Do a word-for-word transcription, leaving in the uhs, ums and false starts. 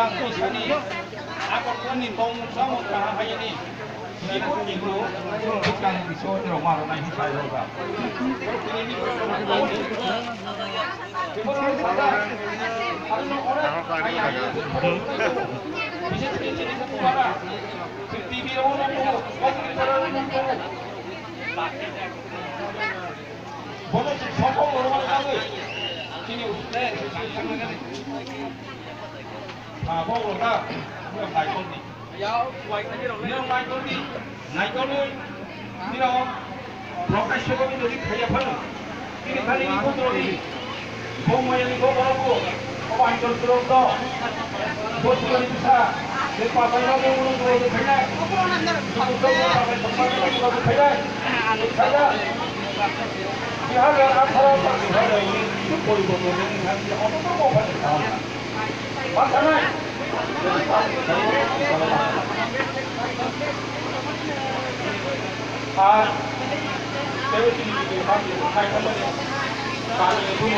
Sani, Agartala ni tongmung samung kaham hayani. Sibuk ni bro, bukang biso ni rok maro nai hisai rok ba. Bises khe chini sa tumara. T V rok no tongo, mobile rok no tongo. Bono se sokol rok maro nai. Chini usle, usle, usle. Tabok rok ta, nirok naikolni. Nirok naikolni, naikolni, nirok protest sobo ni dodi khaiya phano. Tini thani ni putroni, bo mayani bo borok bo, obo anchol surok do. Bo suroni bwsa, je papai rok bo urung surok do khainai. Bo surok do papai papai rok do khainai. Khainai. Bihar rok atharo ta Bihar rok ni kichu poriborton ni thani oto to bo phani khauna.